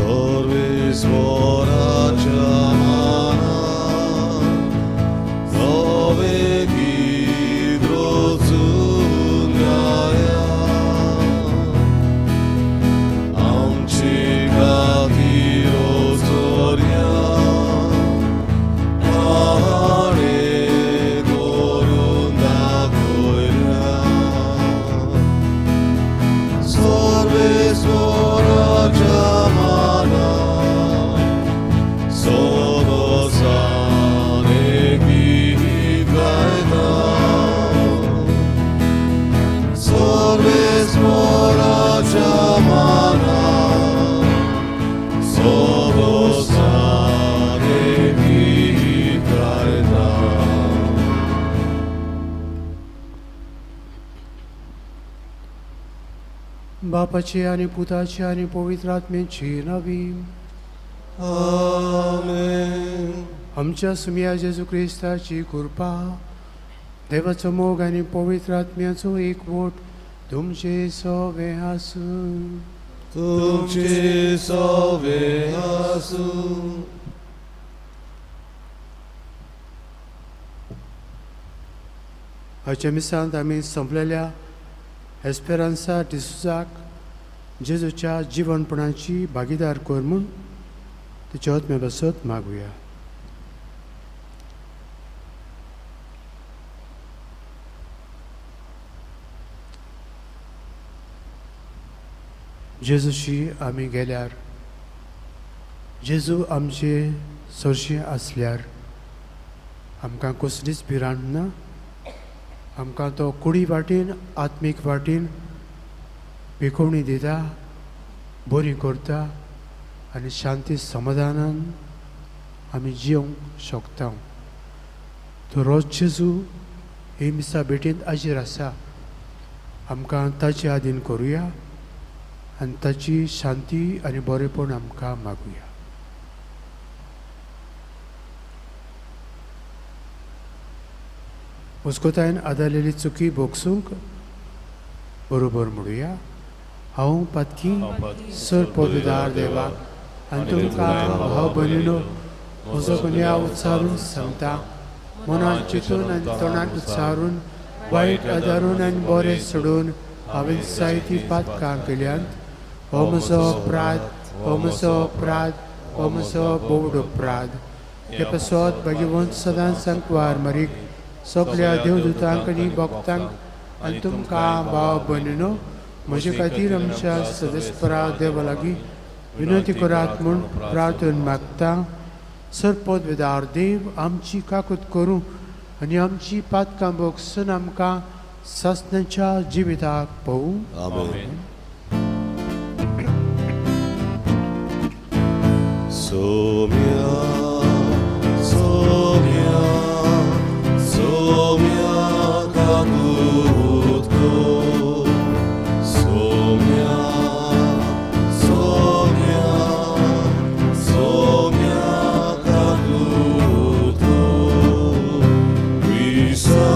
सर्वेस्वराच्या मानान नवें गीत रचून गाया. आमचे खातीर चोरया ताणें करून दाखयल्या. सर्वेस्वराच्या मानान सोगोसान एक गीत गायता. सर्वेस्वराच्या मानान सोगोसान एक गीत गायता. बापाची आनी पुताची आनी पवित्र आत्म्याची नावी. आमेन. आमच्या सुमया जेजू क्रिस्ताची कृपा, देवाचो मोग आनी पवित्र आत्म्याचो एकवट तुमचे सवे आसूं. तुमचे सवे आसूं. आयच्या मिसांत आमी संपलेल्या एस्पेरांसा डिसूजाक जेजूच्या जिवनपणाची भागीदार कर म्हूण तिच्या आत्म्या बसत मागुया. जेजूशी आमी गेल्यार, जेजू आमचे सरशी आसल्यार आमकां कसलीच भिरांत ना. आमकां तो कुडी वाटेन, आत्मीक वाटेन भिकोवणी दिता, बरी करता आनी शांती समाधानान आमी जिवंक शकता. तो रोज जेजू ही मिसा भेटेंत हाजीर आसा. आमकां ताचे आदीन करुया आनी ताची शांती आनी बरेपण आमकां मागुया. उस्कोतायन आदारलेली चुकी भोगसूंक बरोबर म्हणुया. हांव पातकी सर पदवीदार देवाक आनी तुमकां भाव भयणीनो म्हजो गुन्यांव उच्चारून सांगता. मनान चिंतून आनी तोंडान उच्चारून, वायट आदारून आनी बरें सोडून हांवें जायतीं पातकां केल्यांत. हो म्हजो अपराध, हो म्हजो अपराध, हो म्हजो बोवड अपराध. ते पासत भाग्यवंत सदांच सांकवार मारीक सगल्या देवदूतांक आनी भक्तांक आनी तुमकां भाव भयणीनो म्हजे खातीर आमच्या सदस्परा देवा लागीं विनंती करात म्हूण प्रार्थन मागता. सरपदवेदार देव आमची काकूत करूं आनी आमची पातकां भोगसून आमकां सासणाच्या जिविताक पळोवं. आमेन. सोम्या सोम्या सोम्या काकूत कर. सोम्या सोम्या सोम्या काकूत कर. क्रिस्ता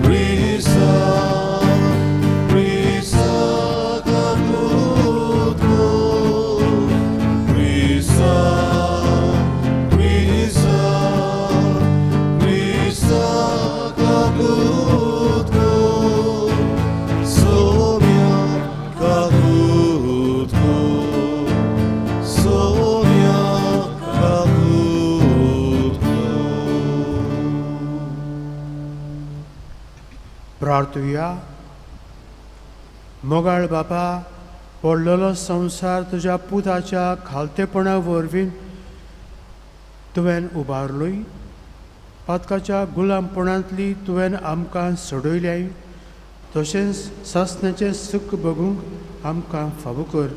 क्रिस्ता क्रिस्ता काकूत कर. क्रिस्ता क्रिस्ता क्रिस्ता काकूत कर. सोम्या काकूत कर. सोम्या काकूत कर. प्रार्थुया. मोगाळ बापा, पडलेलो संवसार तुज्या पुताच्या खालतेपणा वरवीं तुवें उबारलोय. पातकाच्या गुलामपणांतली तुवें आमकां सोडयल्याय. तशेंच सासणाचें सूख भोगूंक आमकां फावो कर.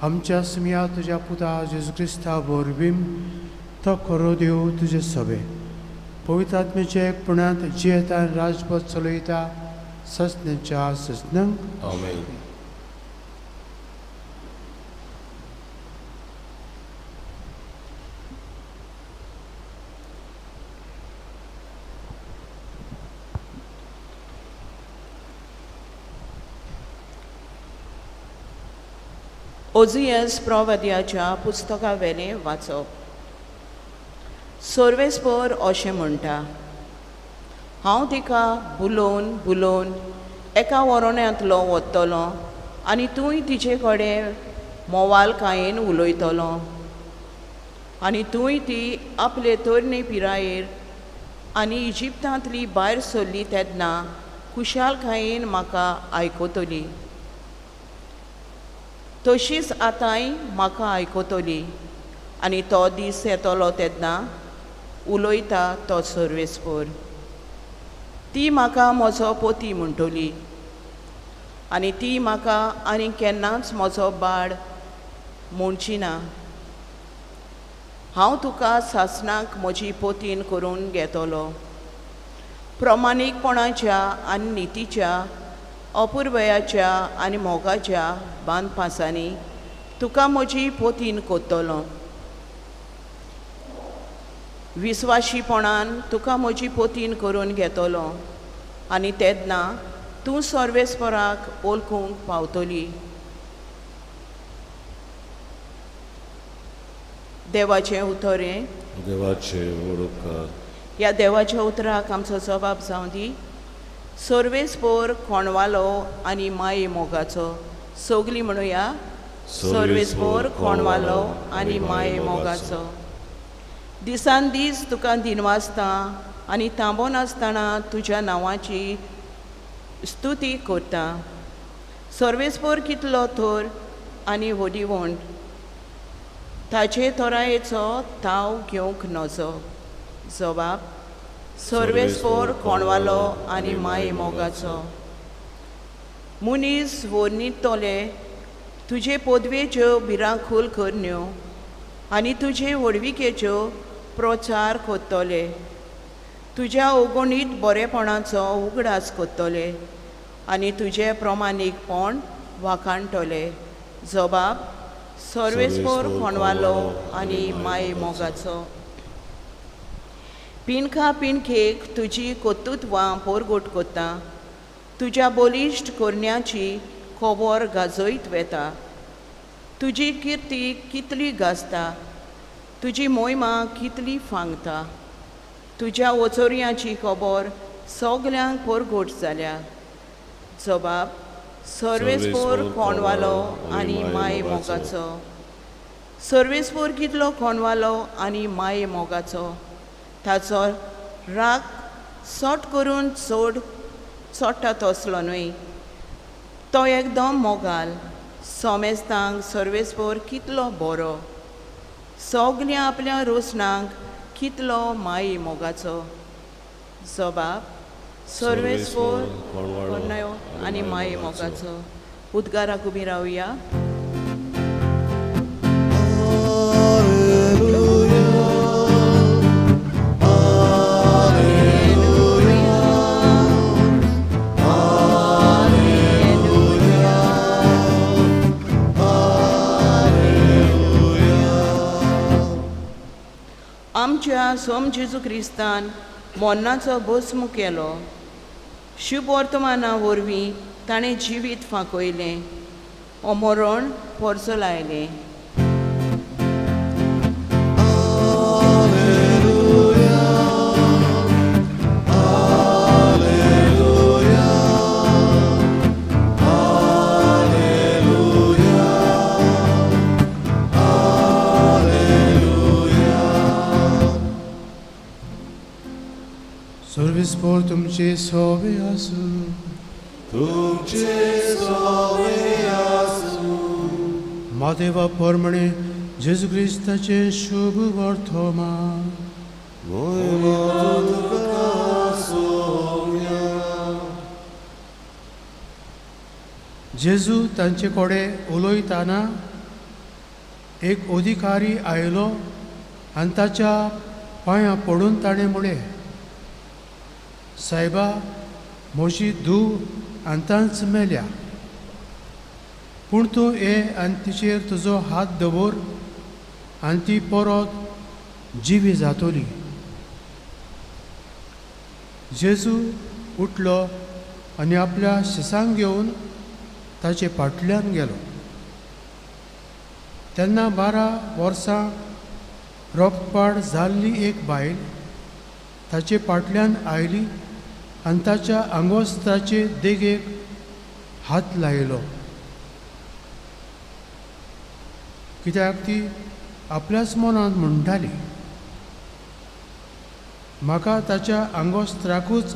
आमच्या सुमया तुज्या पुता जेजू क्रिस्ता वरवीं तो खरो देव तुजे सवे पवित्र आत्म्याच्या एकपणांत जियेता आनी राजपथ चलयता सासणाच्या सासणांक. आमेन. ओझियस प्रवाद्याच्या पुस्तका वेलें वाचप. सर्वेस्पर अशें म्हणटा, हांव तिका बुलोवन बुलोवन एका वरोण्यांतलो वतलो आनी तूंय तिचे कडेन मोवालकायेन उलयतलो आनी तूंय ती आपले तरणे पिरायेर आनी इजिप्तांतली भायर सरली तेन्ना खुशालकायेन म्हाका आयकतली, तशीच आतांय म्हाका आयकतली आनी तो दीस येतलो तेन्ना उलयता तो सर्वेस्पर. ती म्हाका म्हजो पोती म्हणटली आनी ती म्हाका आनी केन्नाच म्हजो बाड म्हणची ना. हांव तुका सासणाक म्हजी पोतीन करून घेतलो. प्रमाणीकपणाच्या आनी नितीच्या, अपुर्वयाच्या आनी मोगाच्या बांदपासांनी तुका म्हजी पोतीन कोत्तलो. विस्वाशीपणान तुका म्हजी पोतीन करून घेतलो आनी तेन्ना तूं सर्वेस्पराक वळखूंक पावतली. देवाचें उतर हें. देवाचें उपकार. ह्या देवाच्या उतराक आमचो जबाब जावं दी. सर्वेस्पर कोणवालो आनी माये मोगाचो. सगलीं म्हणुया, सर्वेस्पर कोणवालो आनी माये मोगाचो. दिसान दीस तुका दिनवासता आनी थांबो नासतना तुज्या नांवाची स्तुती करता. सर्वेस्पर कितलो थोर आनी व्हडिवण, ताचे थोरायेचो ताव घेवंक नजो. जबाब, सर्वेस्पर कोणवालो आनी माये मोगाचो. मनीस वर्णितले तुजे पदवेच्यो भिरांकूल करण्यो आनी तुजे व्हडविकेच्यो प्रचार करतले. तुज्या अगणीत बरेपणाचो उगडास करतले आनी तुजें प्रमाणीकपण वाखाणटले. जबाब, सर्वेस्पर कोणवालो आनी माये मोगाचो. पिनखा पिनखेक तुजी कर्तृत्वां पोरगोट करता. तुज्या बलिश्ट करण्याची खबर गाजयत वेता. तुजी किर्ती कितली गाजता, तुजी मोहिमा कितली फांगता. तुज्या वचोरयांची खबर सगल्यांक पोरगोट जाल्या. जबाब, सर्वेस्पर कोणवालो आनी माये मोगाचो. सर्वेस्पर कितलो कोणवालो आनी माये मोगाचो. ताचो राग सट करून चड चडटा तसलो न्हय, तो एकदम मोगाल. सोमेस्तांक सर्वेस्पर कितलो बरो, सगल्या आपल्या रोसणांक कितलो माये मोगाचो. जबाब, सर्वेस्पर कोणवालो आनी माये मोगाचो. उद्गाराक उबी रावया. आमच्या सोम जेजू क्रिस्तान मोन्नाचो भस्म केलो. शुभ वर्तमाना वरवीं ताणें जिवीत फांकयलें, अमरण पोरसलायलें. सर्वेस्पर तुमचे सोवे आसूं. तुमचे सोवे आसूं. मादेवा परमणे जेजू क्रिस्ताचे शुभ वर्तमान. जेजू तांचे कडेन उलयतना एक अधिकारी आयलो आनी ताच्या पांयां पडून ताणें म्हळें, सायबा, म्हजी धूव आतांच मेल्या, पूण तूं ये आनी तिचेर तुजो हात दवर आनी ती परत जिवी जातली. जेजू उठलो आनी आपल्या शिसांक घेवन ताचे फाटल्यान गेलो. तेन्ना 12 वर्सां रोखपाट जाल्ली एक बायल ताचे फाटल्यान आयली आनी ताच्या आंगवस्त्राचे देगेक हात लायलो, कित्याक ती आपल्याच मनांत म्हणटाली, म्हाका ताच्या आंगवस्त्राकूच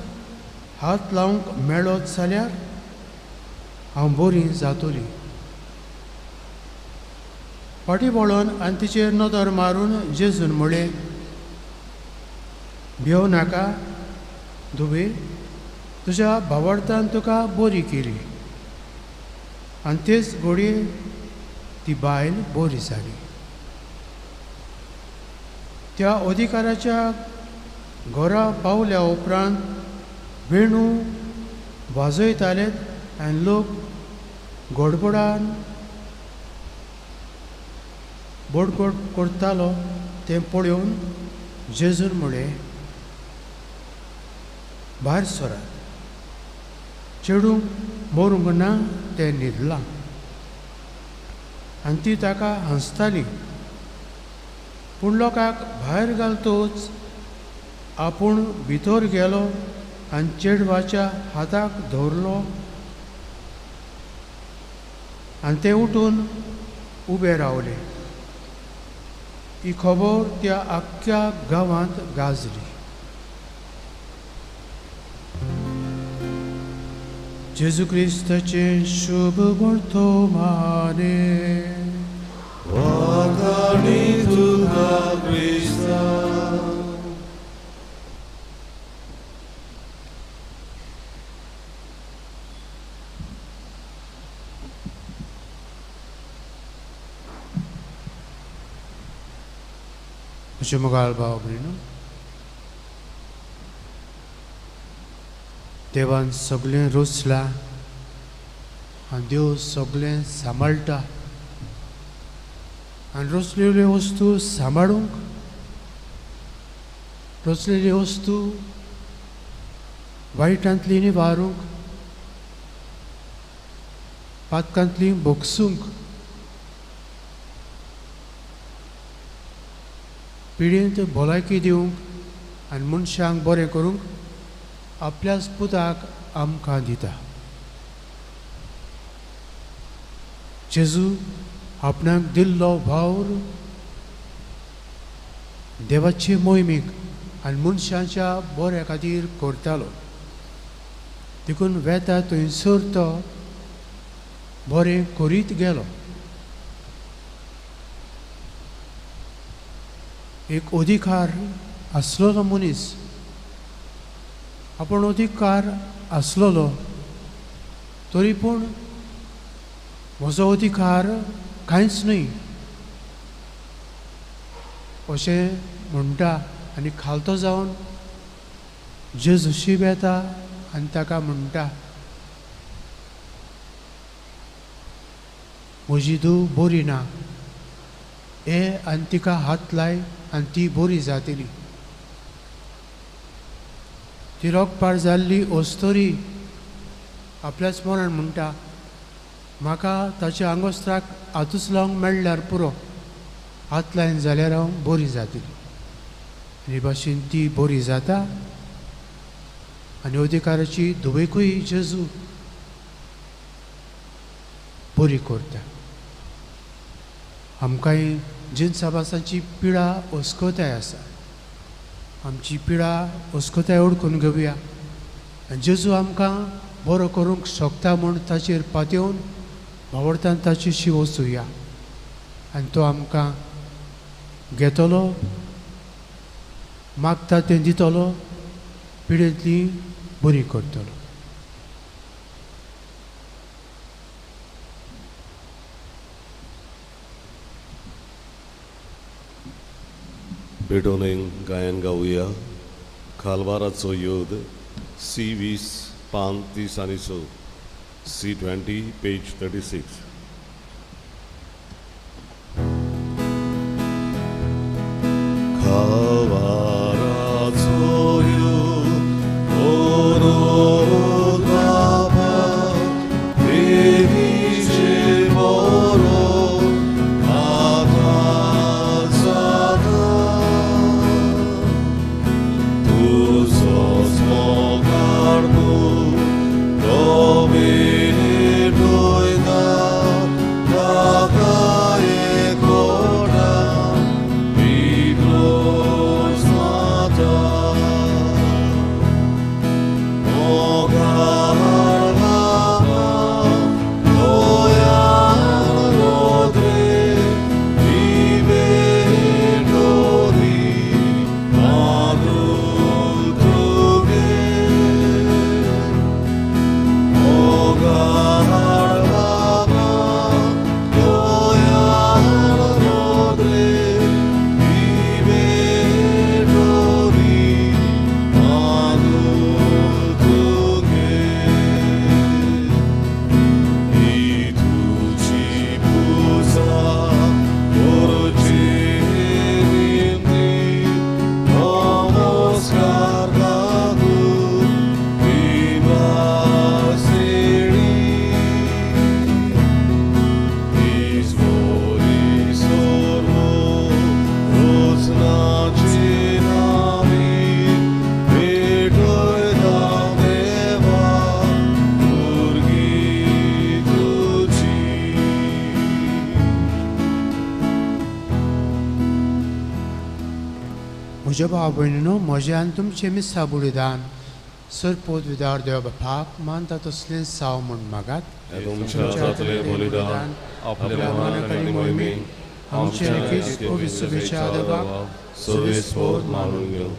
हात लावंक मेळत जाल्यार हांव बरी जातली। फाटीं वळोन आनी तिचेर नदर मारून जेजून म्हळें, भियोव नाका धुवे, तुज्या भावार्थान तुका बरी केली। आनी तेच घडये ती बायल बरी जाली। त्या अधिकाराच्या घरा पावल्या उपरांत वेणू वाजयताले आनी लोक गडबडान बोडगोड करतालो तें पळोवन जेजून म्हळें, भायर सरात, चेडूंक मरूंक ना, तें न्हिदलां। आनी ती ताका हांसताली। पूण लोकांक भायर घालतच आपूण भितर गेलो आनी चेडवाच्या हाताक धरलो आनी तें उठून उबें रावलें। ही खबर त्या आख्ख्या गांवांत गाजली। जेजू क्रिस्ताचें शुभ वर्तमाने। वाखाणी तुका क्रिस्ता। म्हज्या मोगाळ भाव भयणीनो, देवान सगळें रचलां आनी देव सगळें सांबाळटा आनी रचलेल्यो वस्तू सांबाळूंक, रचलेल्यो वस्तू वायटांतली निवारूंक, पातकांतली भोगसूंक, पिडेंत भलायकी दिवंक आनी मनशांक बरें करूंक आपल्याच पुताक आमकां दिता। जेजू आपणाक दिल्लो वावर देवाचे मोहिमेक आनी मनशाच्या बऱ्या खातीर करतालो, देखून वेता थंयसर तो बरें करीत गेलो। एक अधिकार आसलेलो मनीस, आपूण अधिकार आसलेलो तरी पूण म्हजो अधिकार कांयच न्हय अशें म्हणटा आनी खालतो जावन जेजूशी येता आनी ताका म्हणटा, म्हजी धूव बरी ना, ये आनी तिका हात लाय आनी ती बरी जातली। ती रोखपार जाल्ली अस्तोरी आपल्याच मनान म्हणटा, म्हाका ताच्या आंगवस्त्राक हातूच लावंक मेळ्ळ्यार पुरो, हात लायन जाल्यार हांव बरी जातली। आनी भाशेन ती बरी जाता आनी अधिकाराची धुवेकूय जेजू बरी करता। आमकांय जिनसाभासाची पिडा अस्कताय आसा, आमची पिडा अस्कताय ओडकून घेवया आनी जेजू आमकां बरो करूंक शकता म्हूण ताचेर पातयेवन भावार्थान ताची वचुया आनी तो आमकां घेतलो, मागता तें दितलो, पिडेंतली बरी करतलो। पेटोवन गायन गावया खालवाराचो योद सी 20 पान 30 आनी 6, सी 20 पेज 36। खालवाराचो योद ओरो बाबा देवीचे बरो म्हज्या भाव भयणीनो, म्हजें आनी तुमचें मिसां बलिदान सर पोतविदार देव बापाक मानता तसलें साव म्हूण मागात. तुमच्या जातलें बलिदान आपल्या मानाक आनी मोहिमेक आमचे क्रिस्त विश्वाच्या देवाक सर्वेस्पोर मानून घेवं.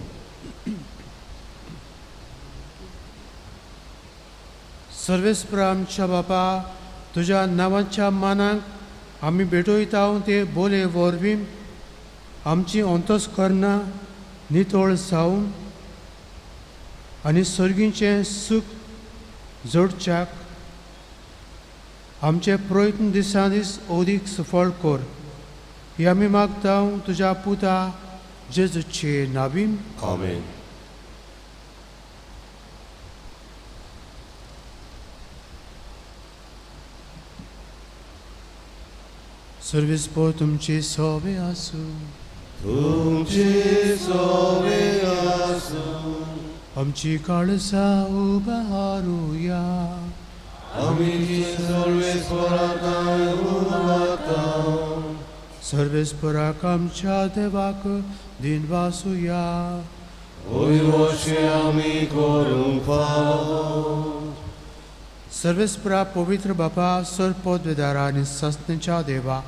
सर्वेस्पर आमच्या बापा, तुज्या नांवाच्या मानाक आमी भेटयता ते बोले वरवीं आमची अंतस्करणां नितळ जावन आनी सर्गीचें सूख जोडच्याक आमचे प्रयत्न दिसान दीस अदीक सफळ कर. ही आमी मागता तुज्या पुता जेजूचे नावीन. आमेन. सर्वेस्पर तुमचे सोबे आसूं. तुमचे सोबे आसूं. आमची काळजां उबारुया. आमी सर्वेस्पराक उबारता. सर्वेस्पराक आमच्या देवाक दिनवासुया. होय अशें आमी करूंक फावो. सर्वेस्परा पवित्र बापा, सर पदवेदारा आनी सासणेच्या देवा,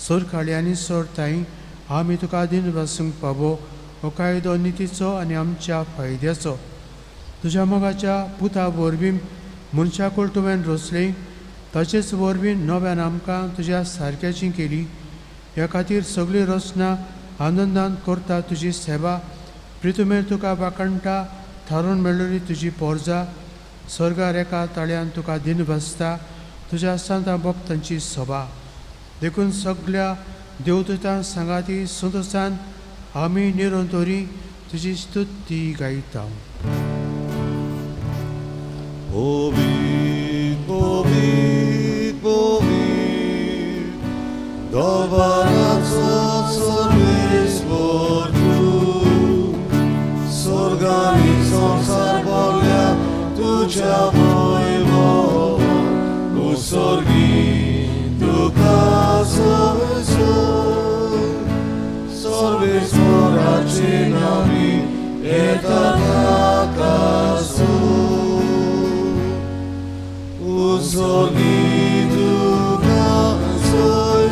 सोरखाली आनी सोरताई आमी तुका दिनवासूंक पावो हो कायदो नितीचो आनी आमच्या फायद्याचो. तुज्या मोगाच्या पुता वरवीं मनशाकूळ तुवें रचलें, ताचेच वरवीं नव्यान आमकां तुज्या सारक्याची केली. ह्या खातीर सगळी रचना आनंदान करता तुजी सेवा. प्रितुमेर तुका वाखणटा थारोवन मेळ्ळी तुजी पोरजा स्वर्गार एका ताळ्यान तुका दिनवासता तुज्या सांता भक्तांची सभा. देखून सगळ्या देवदूतां सांगाती संतोशान आमी निरंतरी तुजी स्तुती गायता. पवित्र पवित्र पवित्र दरबाराचो सर्वेस्पर तूं, स्वर्गानी संवसार भरल्या तुज्या वैभवान. उसर्गी तुका सोय सर्वेस्पराचे नावी येता ताका सूं. उसर्गी तुका सोय.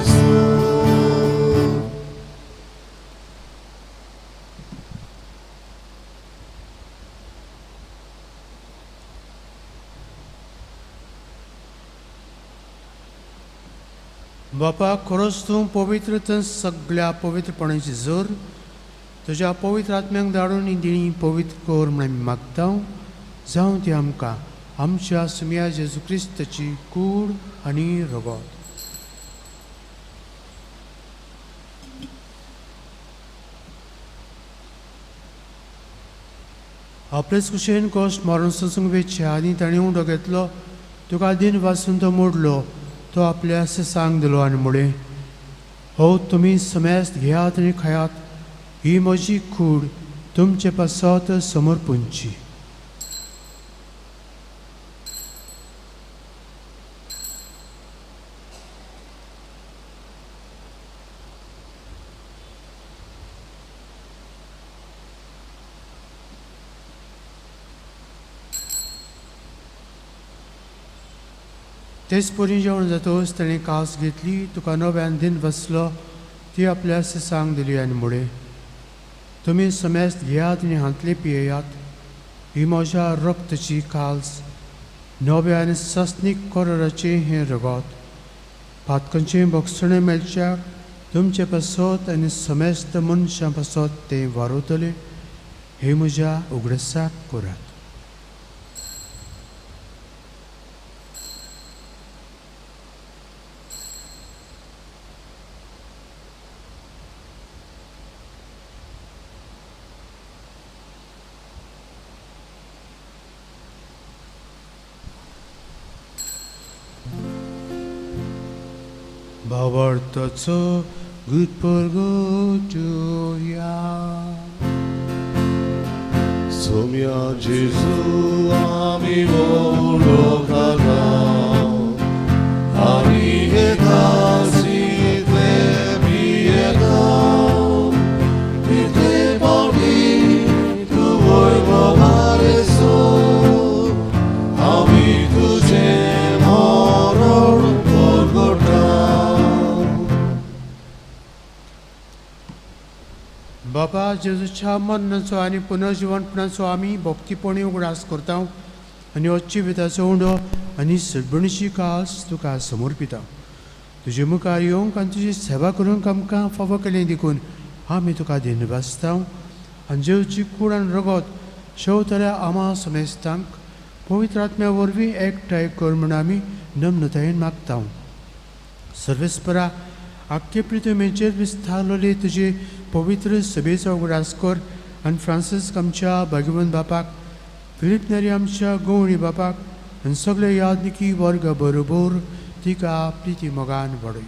बापा, खरोच तूं पवित्र तर सगळ्या पवित्रपणाची जोर तुज्या पवित्र आत्म्यांक धाडून ही दिणी पवित्र कर म्हूण आमी मागता. जावं ती आमकां आमच्या सुम्या जेजू क्रिस्ताची कूड आनी रगत. आपलेच कुशेन कश्ट मारून सोसूंक वेचे आनी ताणें उंडो घेतलो, तुका दिन वासून तो मोडलो, तो आपल्या सांग दिलो आनी म्हळें, हो तुमी समेस्त घेयात आनी खायात, ही म्हजी कूड तुमचे पासत समर्पूंची. तेच परी जेवण जातकच ताणें कास घेतली, तुका नव्यान दिन बसलो, ती आपल्या सांग दिली आनी म्हळें, तुमी समेस्त घेयात आनी हांतले पियेयात, ही म्हज्या रक्तची काल्स, नव्या आनी सासणीक कराराचें हें रगत. पातकांचें भोगसणें मेळच्याक तुमचे पासत आनी समेस्त मनशां पासत तें वारवतलें. हें म्हज्या उगडसाक करात. भावार्थाचो गुटपर्गोटुया. सोम्या जेजू आमी वळखता आनी हे कासींतले पियेता तितले पावटी जेजूच्या मरणाचो आनी पुनर्जिवनपणाचो आमी भक्तीपणी उगडास करता आनी हो जिविताचो उंडो आनी सडबणीची कास तुका समर्पिता. तुजे मुखार येवंक आनी तुजी सेवा करूंक आमकां फावो केलें देखून आमी तुका धन्यवाद आनी जेजूची कूड आनी रगत शेवतल्या आमा समेस्तांक पवित्र आत्म्या वरवीं एकठांय कर म्हूण आमी नम्रतायेन मागता. सर्वेस्परा आख्खे पृथ्वीचेर विस्तारलेली तुजी पवित्र सभेचो उगडास कर आनी फ्रांसिस्क आमच्या भाग्यवंत बापाक, फिलीप नेरी आमच्या गवळी बापाक आनी सगळे यादनिकी वर्ग बरोबर तिका प्रिती मोगान वाडय.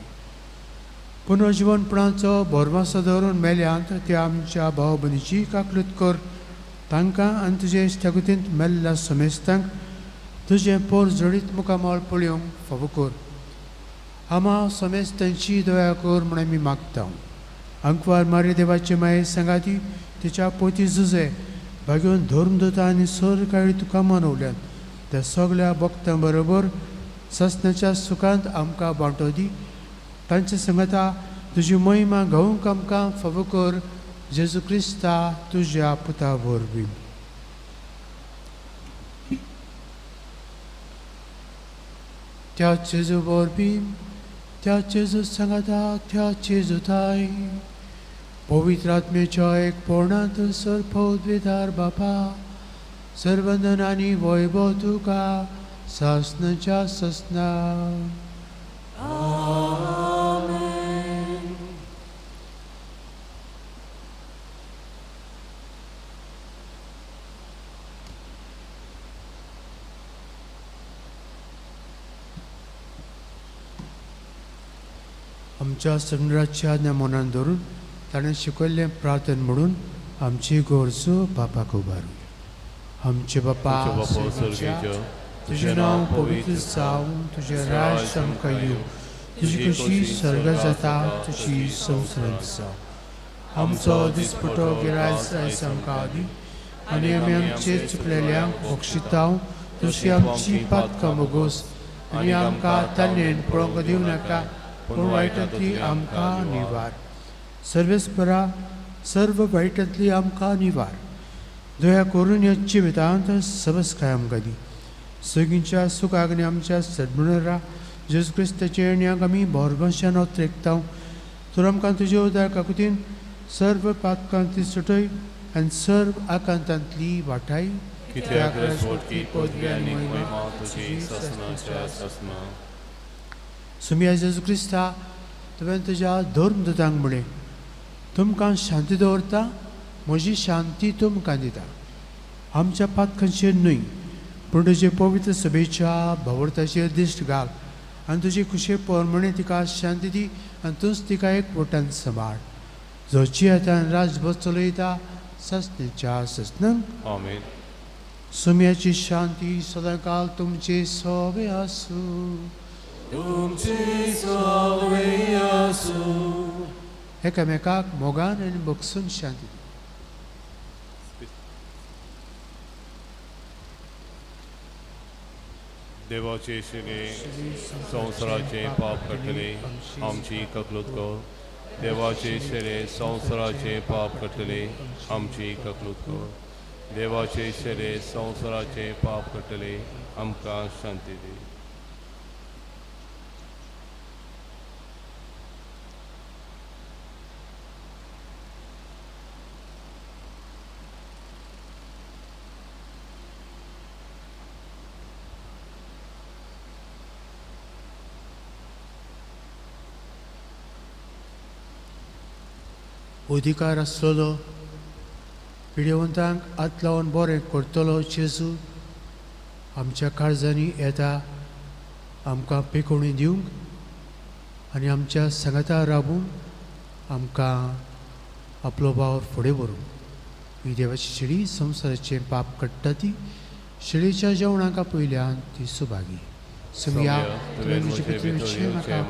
पुनर्जिवनपणाचो भरमासो दवरून मेल्यांत त्या आमच्या भाव भयणीची काकलूत कर. तांकां आनी तुजे इश्टागतींत मेल्ल्या समेस्तांक तुजें पोर जडीत मुखामळ पळोवंक फावो कर. आमा समेस्तांची दया कर म्हूण आमी मागता. अंकवार मारी देवाचे माये सांगाती तिच्या पोती जुजे भाग्योन धर्मदूता आनी सर काळी तुका मनवल्यात त्या सगळ्या भक्तां बरोबर ससनाच्या सुखांत आमकां वांटो दी. तांचे सांगाता तुजी महिमा गावंक आमकां फावो कर. जेजू क्रिस्ता तुज्या पुता वरवीं. त्या जेजू वरवीं, त्या जेजू सांगाता, त्या जेजू ताय पवित्र आत्म्याच्या एक पोरणांत सर्वोद्विदार बापा सर्वंदन आनी वैभव तुका सासनाच्या ससना. आमच्या सम्राटची आज्ञा मनान धरून ताणें शिकयल्लें प्रार्थन म्हणून आमची गरजो बापाक उबारुया. आमचे बापा तुजें नांव पवित्र जावं, तुजें राज आमकां येवं, तुजी खुशी स्वर्गांत जाता तशी संवसारांत जावं. आमचो दिसपटो गिरायस आयज आमकां दी आनी आमी आमचे चुकलेल्यांक बक्षिताव तशी आमची पातकां मोगोस आनी आमकां ताणें पळोवंक दिवं नाका पूण वायटांतली आमकां निवार. सर्वेस्परा सर्व वायटांतली आमकां निवार. दया करून ह्या जिवितांत सबसकाय आमकां दी. सगळींच्या सुखाक आनी आमच्या सद्गुणरा जेजू क्रिस्ताच्या येण्याक आमी भरभरशान ओत्रेकता. तर आमकां तुजे उदार काकुतीन सर्व पातकांतली सुटय आनी सर्व आकांतांतली वाटाय. सुमिया जेजू क्रिस्ता तुवें तुज्या धर्मदूतांक म्हणलें, तुमकां शांती दवरता, म्हजी शांती तुमकां दिता. आमच्या पातकांचेर न्हय पूण तुजे पवित्र सभेच्या भावार्थाचेर दिश्ट घाल आनी तुजी खुशे प्रमाणे तिका शांती दी आनी तूंच तिका एक वटान सांबाळ. जो जियेता राजभर चलयता ससनेच्या ससनांक. आमेन. सुम्याची शांती सदांकाल तुमचे सोबे आसूं. तुमचे सोबे आसूं. एकामेकाक मोगान आनी बगसून शांती दी. देवाचे शिले संवसाराचे पाप काडटले आमची ककलूत कर. देवाचे शिले संवसाराचे पाप काडटले आमची ककलूत कर. देवाचे शिले संवसाराचे पाप काडटले आमकां शांती दी. अधिकार आसलेलो पिडेवंतांक हात लावन बरें करतलो जेजू आमच्या काळजांनी येता आमकां पेकोवणी दिवंक आनी आमच्या सांगाता राबून आमकां आपलो वावर फुडें व्हरूंक. ही देवाची शेळी संवसाराचें पाप काडटा ती शेळीच्या जेवणाक पयल्यान ती सुभागी. सुमया तुवें म्हजे भितर येवचें म्हाका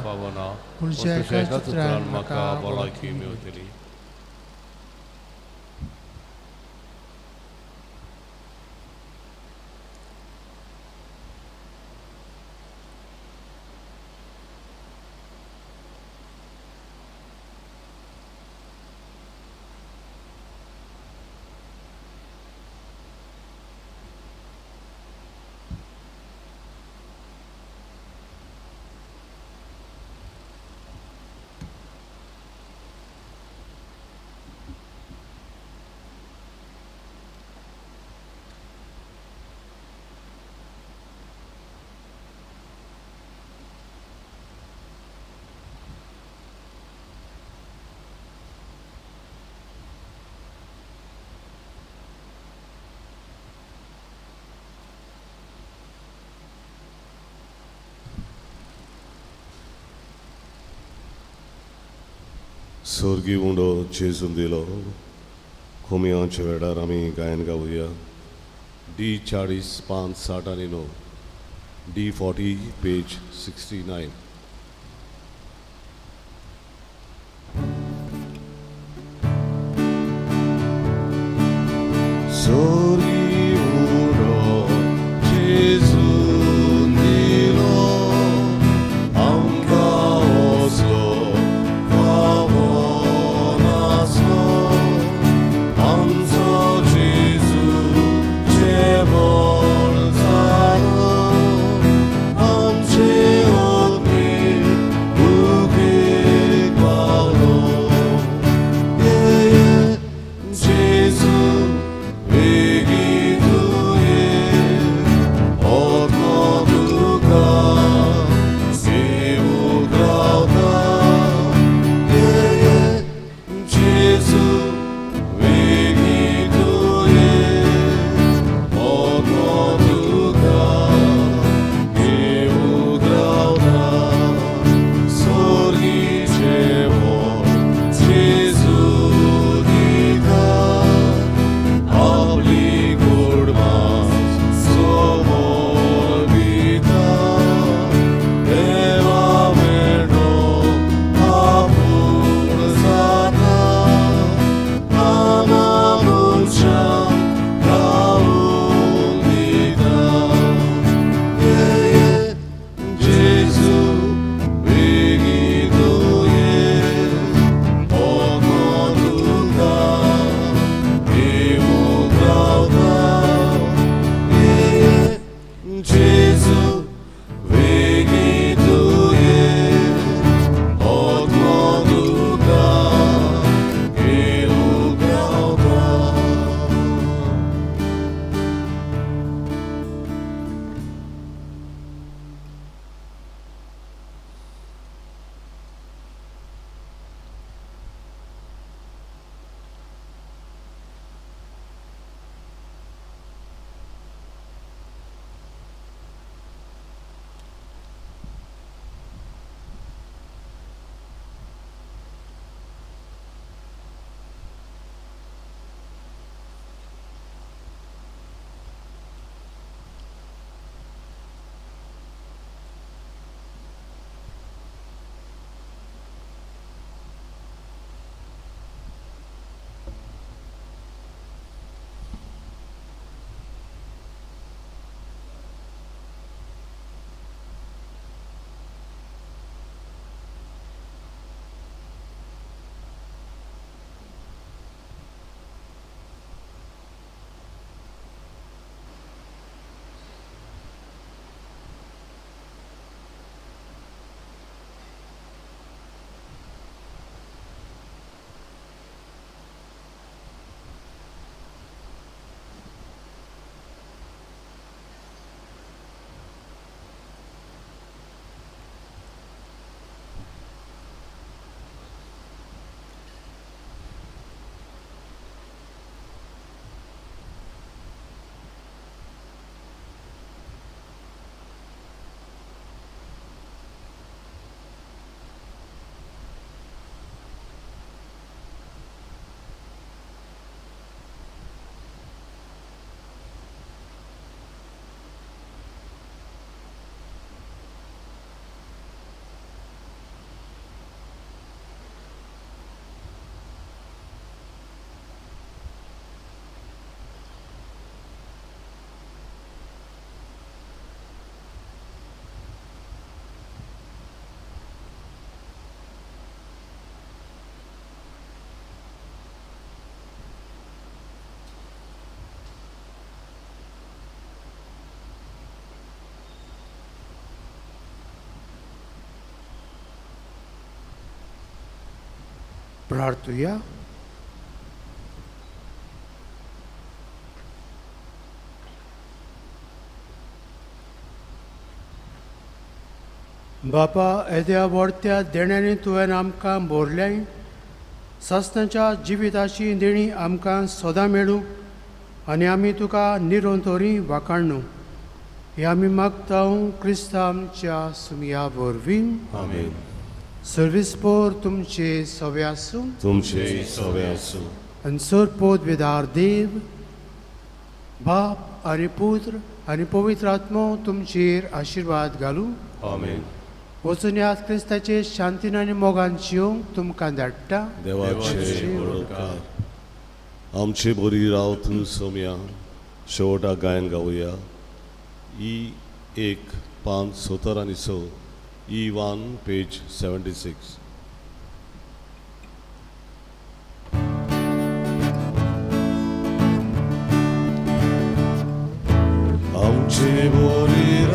फावना, पूण तुज्या एकाच उतरान म्हाका भलायकी मेळटली. सोर्गी उंडो जेजून दिलो कोमियांच्या वेळार आमी गायन गावया. डी 40 5 60 आनी 9, डी 40 पेज 69. सोर्गी उंडो जेजून दिलो आमकां ओसलो फावो नासलो, आमचो जेजू जेवण जालो, आमचे ओतमी भुकेक पावलो. ये जेजू बेगीन ये, ओतलो तुका घेवूंक रावता. ये जेजू बेगीन ये, ओतलो तुका घेवूंक रावता. सोर्गी जेवण जेजू दिता, आपली कुडमास समोर दिता. देवा मेंढो आपूण जाता, आमा मनशांक रावूंक दिता. ये जेजू बेगीन ये, ओतलो तुका घेवूंक रावता. ये जेजू बेगीन ये, ओतलो तुका घेवूंक रावता. प्रार्थुया. बापा, येद्या व्हडत्या देण्यांनी तुवें आमकां भरलें, सासणाच्या जिविताची देणी आमकां सदां मेळूं आनी आमी तुका निरंतरी वाखाणू. हे आमी मागता क्रिस्तांच्या सुमया वरवीं. आमेन. सर्विसपोर तुमचे सवे आसूं, तुमचे सवे आसूं। आनी सर पदवेदार देव बाप आनी पुत्र आनी पवित्र आत्मो तुमचेर आशिर्वाद घालूं। आमेन। वचून याद क्रिस्ताचे शांतीन आनी मोगान जिवंक तुमकां धाडटा। देवाचे उपकार। आमचे बरी राव तूं सोम्या। शेवटाक गायन गावया। ई 1 5 70 आनी 6, ई 1 पेज 76। आमचे बरी